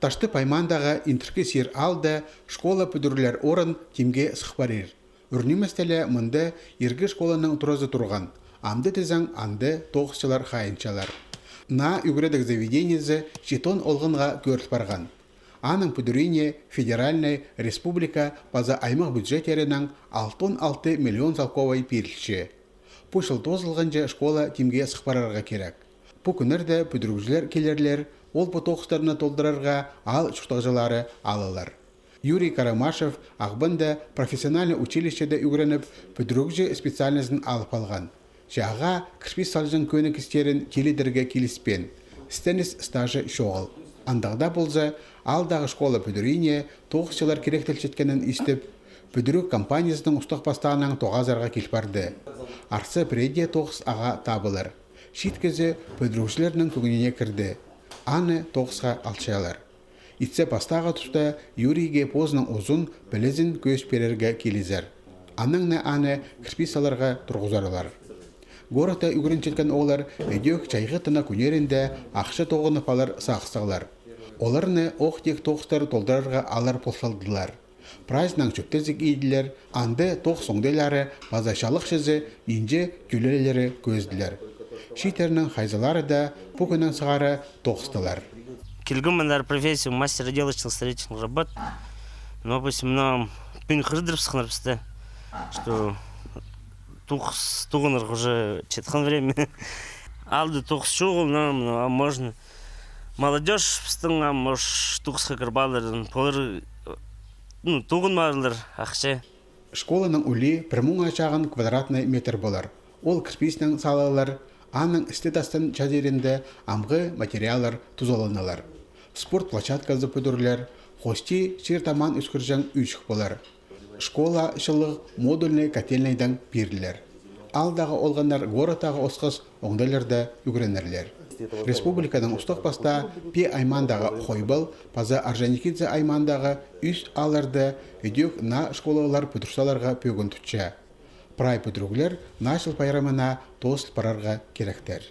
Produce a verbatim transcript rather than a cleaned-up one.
Таштып аймаандағы Интіркі Сир аалда школа пӱдірілер орын тимге сых парир. Ӱр ниместе ле мында иргі школаның туразы турған. Амды тізең, анда тоғысчылар хайынчалар. Наа ӱгредіг заведениезі читон олғанға кӧріл парған. Аның пӱдірігіне федеральнай, республика паза аймах бюджеттерінең алтон алты миллион салковай пирілче. Пу чыл тоозылғанҷа школа тимге сых парарға кирек. Пу кӱннерде пӱдірігҷілер килерлер, ол пу тоғыстарны толдырарға аал чуртағҷылары алылар. Юрий Карамашев Ағбанда профессиональный училищеде ӱгреніп, пӱдірігҷі специальнозын алып алған. Че ағаа кірпіс салҷаң кӧні кістерін тилідерге киліспеен, істеніс стажы чоғыл. Андағ даа полза, аалдағы школа пӱдірігіне тоғысчылар киректелчеткенін истіп, пӱдіріг компаниясының устағ-пастаанаң тоғазарға кил парды. Арса пірее дее тоғыс ағаа табылар. Чиит кізі пӱдірігҷілернің кӧңніне кірді. Аны тоғысха алчалар. Итсе, пастағы туста Юрийге позының узун пілізін кӧзіт пирерге килізер. Анаң на аны кірпіс саларға турғызарлар. Городта ӱгренчеткен ооллар ідӧк чайғы тынағ кӱннерінде ахча тоғынып алар сағыстығлар. Оларны ох тик тоғыстар толдырарға алар полталдылар. Прайзынаң чӧптезіг иділер, анда тоғыс оңдайлары паза чалых чізе, инҷе тӧлелері кӧзіділер. Чииттернің хайзылары даа пу кӱннең сығара тоғыстылар. Килгем мындар профессия мастер отделочных строительных работ. Ну, допустим, мына пӱӱн хырдырып сыхханнар пісті, что тоғыс тоғынарға уже четкен время. Алды тоғыс чоғыл, но, но, а можно. Молодёжь пістің, а, может, тоғысха кіріп алар, полар, ну, тоғынмарлар, ахча. Школаның улии пір муңа чағын квадратный метр полар. Ол кірпіснең салылар, аның істі-тастын чадирында амғы материаллар тузаланалар. Спорт площадказы пӱдірілер, хости чир-тамаан ӧскірҷең ӱӱҷік полар. Школа чылығ модульный котельнайдаң пирілер. Аалдағы олғаннар городтағы осхас оңдайларда ӱгренерлер. Республиканың устағ-пастаа пее аймаандағы Хойбал паза Орджоникидзе аймаандағы Ӱс аалларда ідӧк наа школалар пӱдір саларға пӧгін тутча. Прай пӱдіріглер Наа чыл пайрамына тоозыл парарға киректер.